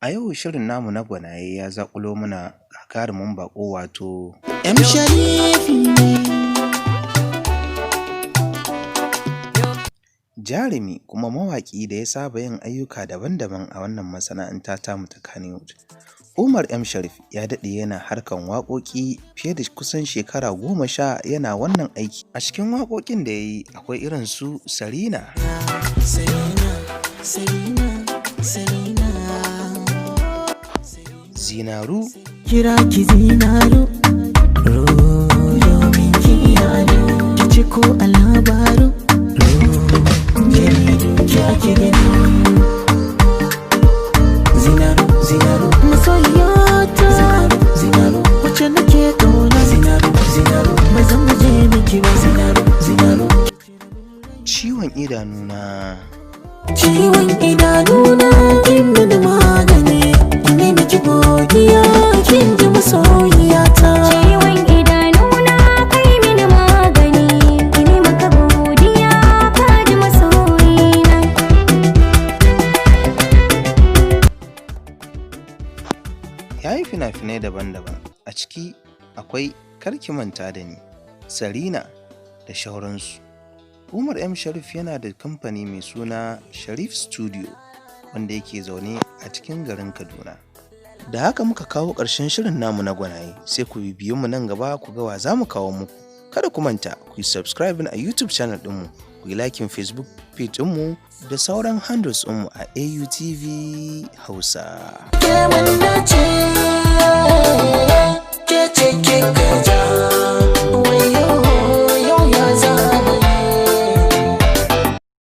A yau shirin namu na gwanaye ya zaƙulo mana gagarumin baƙo, wato M Sharifi ne. Jarumi kuma mawaƙi da ya saba yin ayyuka daban-daban a wannan masana'anta tamu ta Kannywood. Umar M Sharif ya daɗe yana harkan waƙoƙi, fiye da kusan shekara 10 yana wannan aiki. A cikin waƙoƙin da ya yi akwai irin su Sarina, Sarina, Sarina, Sarina. Zinaru, Kira ki zinaru, ro domin ki ado, ki ci ko a labaru, ro jaridu ki ake gani. Zinaru, zinaru, masoyiyata, zinaru, zinaru, wacce nake kauna, zinaru, zinaru, ba zan guje miki ba, zinaru, zinaru. Ciwon Idanuna, Ciwon idanuna kin mini magani, ne miki godiya, kin ji masoyiyata. Ciwon idanuna kai mini magani, ini maka godiya, ka ji masoyina. Ya yi fina-finai daban-daban, a ciki akwai Karki Manta da Ni, Sarina da shauransu. Umar M Sharif yana da kamfani mai suna Sharif Studio wanda yake zaune a cikin garin Kaduna. Da haka muka kawo ƙarshen shirin namu na gwanaye, sai ku bibiye mu nan gaba ku ga wa za mu kawo muku. Kada ku manta ku yi subscribing a YouTube channel ɗinmu, ku yi liking Facebook page ɗinmu da sauran handles ɗinmu a AUTV Hausa. Ke mun dace, ke ce kika ja wai.